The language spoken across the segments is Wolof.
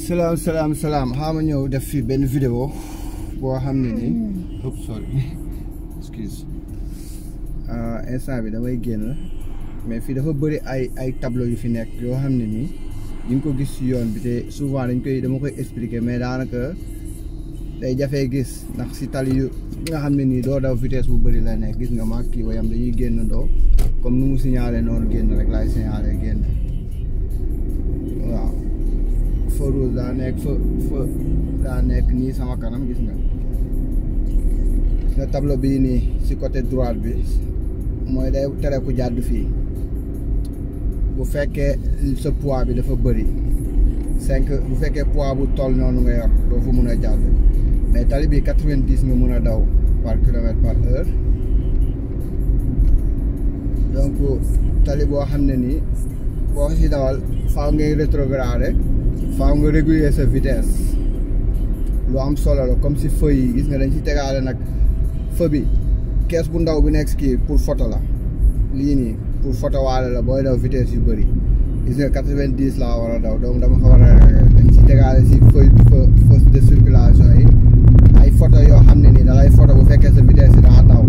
salaam xaama ñëw def fi benn vidéo boo xam ne nii oops sorry excuse instant bi damay génn mais fii dafa bëri ay tableau yu fi nekk yoo xam ne nii ñu ngi ko gis ci yoon bi te souvent dama koy expliquer mais daanaka day jafee gis ndax si tali yu nga xam ne nii doo daw vitesse bu bëri la nekk gis nga ma kii wayam dañuy génn ndoo comme nu mu signalé noonu génn rek laay signalé génn waaw feu rouge daa nekk nii sama kanam gis nga tableau bii nii si côté droite bi mooy day tere ku jàdd fii bu fekkee sa poids bi dafa bëri bu fekkee poids bu toll noonu nga yor doo fa mun a jàdd mais tali bi 90 nga mun a daw par kilomètre par heure donc tali boo xam ne nii boo si dawal faaw ngay rétrograder faaw nga réguler sa vitesse lu am solo la comme si feu yi gis nga dañ ci tegaale nag feu bi kees bu ndaw bi nekk kii pour photo la lii nii pour photo waale la booy daw vitesse yu bëri gis nga 90 laa war a daw donc dama ko war a dañ ci tegaale si feu de circulation yi ay photo yoo xam ne nii da lay photo bu fekkee sa vitesse yi daa daw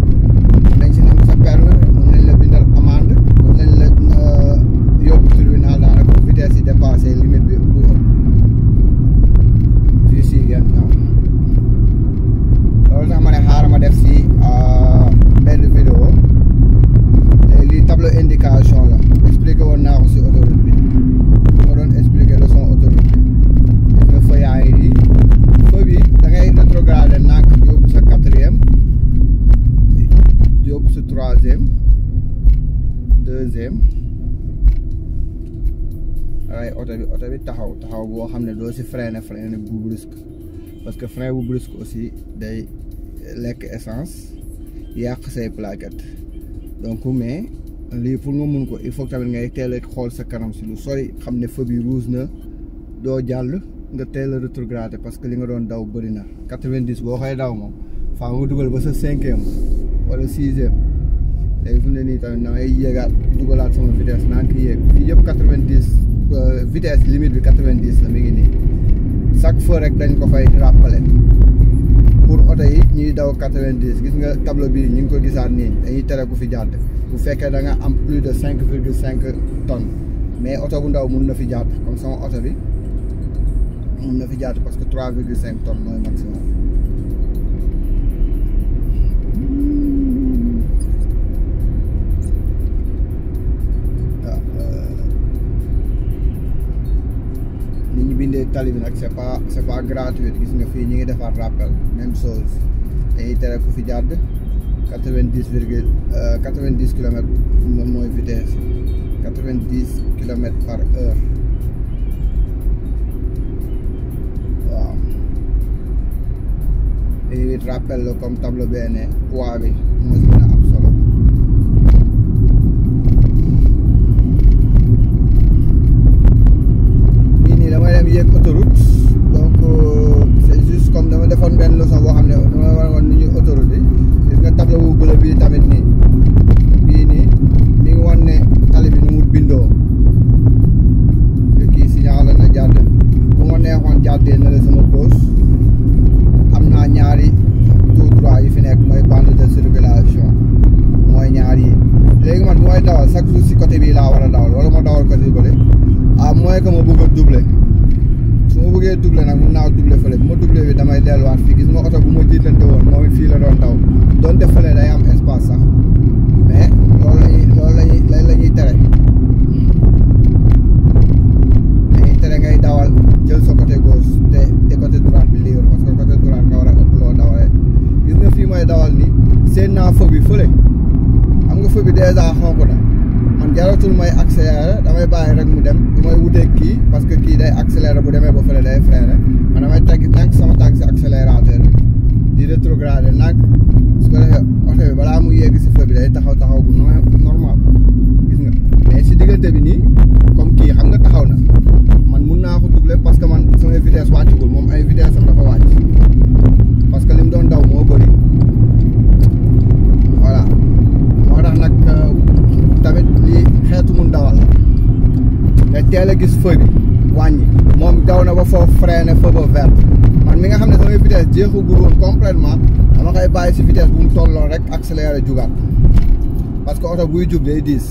dañ ci nangu sa permis mën nañ la bindal amende mën nañ la yóbbu tribunal daanaka bu vitesse yi dépassé limite bi bu ëpp fii si gën loolu tax ma ne xaaral ma def si benn vidéo lii tableau indication la expliqué woon naa ko si autoroute bi ma doon expliqué leçon autoroute bi gis nga feu yaa ngi nii feu bi da ngay rétrograder nànk yóbbu sa quatrième yóbbu sa troisième deuxième waaye oto bi taxaw boo xam ne doo si freiner bu brusque parce que frein bu brusque aussi day lekk essence yàq say plaquettes donc mais lii pour nga mun ko il faut tamit ngay teel a xool sa kanam si lu sori xam ne feu bi rouge na doo jàll nga teel a rétrograder parce que li nga doon daw bëri na 90 boo koy daw moom faa nga dugal ba sa 5e wala 6e léegi fu ne nii tamit da ngay yéegaat dugalaat sama vitesse naa ngi yéeg fii yëpp 90 vitesse limite bi 90 la mi ngi nii chaque fois rek dañ ko fay rappeler pour oto yi ñuy daw 90 gis nga tableau bi ñu ngi ko gisaat nii dañuy tere ku fi jàdd bu fekkee da nga am plus de 5,5 tonnes mais oto bu ndaw mun na fi jàdd comme sama oto bi mun na fi jàdd parce que 3,5 tonnes mooy maximum. bindee tali bi nag c'est pas gratuit gis nga fii ñu ngi defar rappel même chose dañuy tere ku fi jàdd 90 kilomètres moom mooy vitesse 90 kilomètres par heure waaw et rappel la comme tableau benn poids bi moo si gën a am solo damay dem yéeg autoroute donc c'est juste comme dama defoon benn leçon boo xam ne dama war woon ni ñuy autoroute bi gis nga tableau bu bleu bii tamit nii bii nii mi ngi wan ne tali bi nu mu bindoo kii signalé na jàdd bu ma neexoon jàddee na la sama gauche am naa ñaari tout droit yi fi nekk mooy bande de circulation mooy ñaar yi léegi man bu may dawal chaque jour si côté bii laa war a dawal wala ma dawal côté bële à moins que ma bëgg a doubler su ma bëggee doubler nag mun naa doubler fële bu ma doubler bi damay delluwaat fii gis nga oto bu ma jiitlante woon moom it fii la doon daw doonte fële day am espace sax mais loolu la ñuy tere dañuy tere ngay dawal jël sa côté gauche te côté droite bi libre parce que côté droite nga war a ëpp loo dawalee gis nga fii may dawal ni seen naa feu bi fële xam nga feu bi dèjà xonk na man jaratul may accélérer damay bàyyi rek mu dem du may wuteeg kii parce que kii day accélérer bu demee ba fële day freiner man damay teg nag sama tànk si accélérateur bi di rétrograder nag su ko defee oto bi balaa mu yegg si feu bi day taxaw bu normal gis nga mais si diggante bi nii comme kii xam nga taxaw na man mun naa ko doubler parce que man samay vitesse wàccugul moom ay vitesse am dafa wàcc parce que li mu doon daw moo bëri voilà moo tax nag tamit lii xeetu mun dawal nga teel a gis feu bi wàññi moom daw na ba foofu freiné foofu vert man mi nga xam ne samay vitesse jeexagul woon complètement dama koy bàyyi si vitesse bu mu tolloon rek accéléré jugaat parce que oto buy jug day diis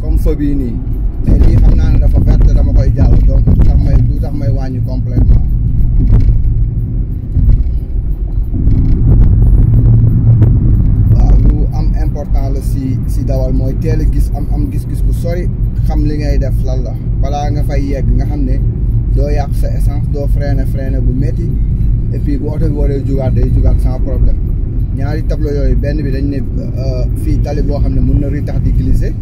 comme feu bii nii mais lii xam naa ne dafa vert dama koy jàll donc du tax may wàññi complètement waaw lu am important la si dawal mooy teel a gis am gis-gis bu sori xam li ngay def lan la balaa nga fay yegg nga xam ne doo yàq sa essence doo freiner bu métti et puis bu oto bi waree jugaat day jugaat sans problème ñaari tableau yooyu benn bi dañ ne fii tali boo xam ne mun na ritax di glisser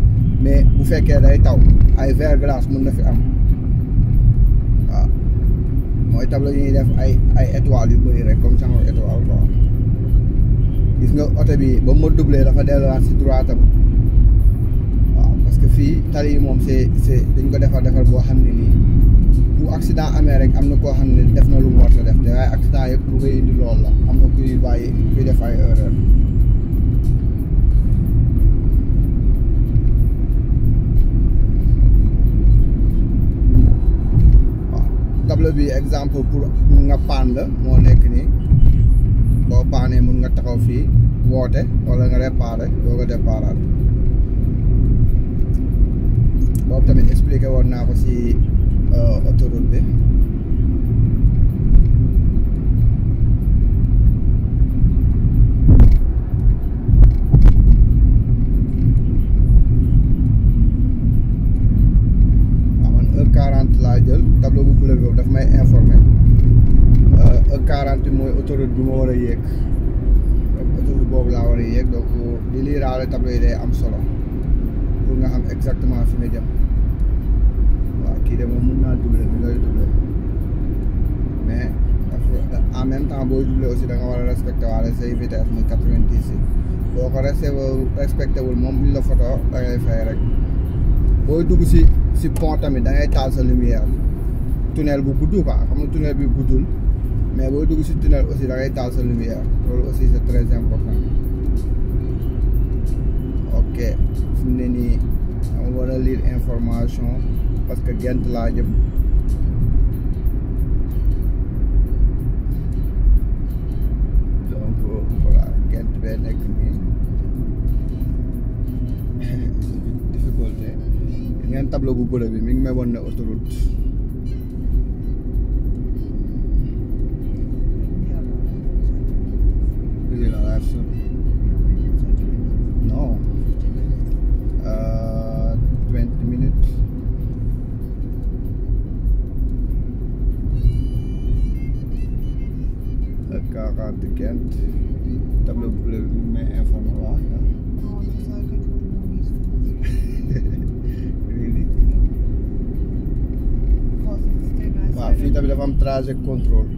mais bu fekkee day taw ay verglas mun na fi am waaw mooy tableau yi ñuy def ay étoiles yu bëri rek comme genre étoile quoi gis nga oto bi ba ma doublé dafa delluwaat si droite am waaw parce que fii tali yi moom c'est dañ ko defar boo xam ne nii bu accident amee rek am na koo xam ne def na lu mu war a def te waaye accident yëpp lu koy indi loolu la am na kuy bàyyi kuy def ay erreur waaw tableau bi exemple pour nga paan la moo nekk nii boo paanee mun nga taxaw fii woote wala nga réparé doo ko déparaat boobu tamit expliqué woon naa ko si autoroute bi waaw man E40 laa jël tableau bu bleu boobu daf may informé E40 mooy autoroute bi ma war a yéeg autoroute boobu laa war a yéeg donc di liiraale tableau yi day am solo pour nga xam exactement fi nga jëm kii de moom mun naa doubler mi ngay doubler mais en même temps booy doubler aussi da nga war a respecté waale say vitesse muy 90 yi boo ko respecté wul moom buñ la photo da ngay fay rek booy dugg si pont tamit da ngay taal sa lumière tunnel bu gudd quoi xam nga tunnel bi guddul mais booy dugg si tunnel aussi da ngay taal sa lumière loolu aussi c'est très important ok fi mu ne nii dama war a lire information parce que gent laa jëm donc voilà gent bee nekk nii difficulté ngeen tableau bu bële bi mi ngi may won ne autoroute non 20 minutes E40 Gent tableau bleu bi may informé waa waaw fii tamit dafa am trajet contrôle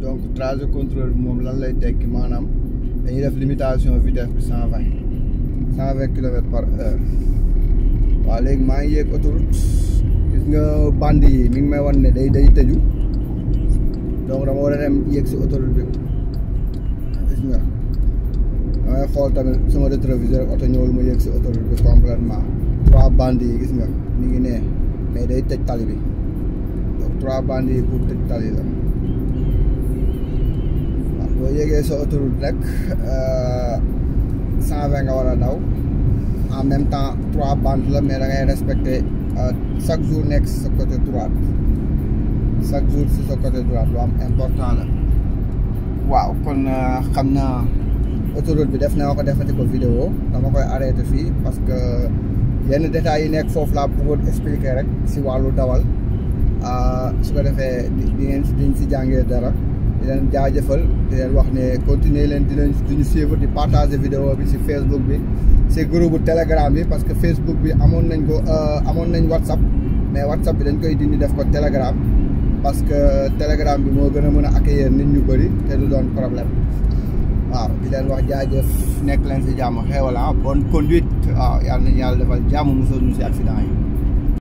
donc trajet contrôle bi moom lan lay tekki maanaam dañuy def limitation vitesse bi 120 kilomètres par heure waaw léegi maa ngi yéeg autoroute gis nga bande yi mi ngi may wan ne day tëju donc dama war a dem yéeg si autoroute bi gis nga damay xool tamit sama rétroviseur oto ñëwul ma yéeg si autoroute bi complètement 3 bande yi gis nga mi ngi nee mais day tëj tali bi donc 3 bande yi pour tëj tali la waaw boo yéegee sa autoroute rek 120 nga war a daw en même temps 3 bandes la mais da ngay respecté chaque jour nekk si sa côté droite chaque jour si sa côté droite lu am important la waaw kon xam naa autoroute bi def naa ko defati ko vidéo dama koy arrêté fii parce que yenn détails yi nekk foofu laa bëggoon expliquer rek si wàllu dawal su ko defee diñ si jàngee dara di leen jaajëfal di leen wax ne continuer leen diñu suivre di partager vidéo bi si Facebook bi si groupe Telegram bi parce que Facebook bi amoon nañ WhatsApp mais WhatsApp bi dañ koy dindi def ko Telegram parce que Telegram bi moo gën a mën a accueillir nit ñu bëri te du doon problème waaw di leen wax jaajëf nekk leen si jàmm xéewal bonne conduite waaw yàlla nañu yàlla defal jàmm musal ñu si accident yi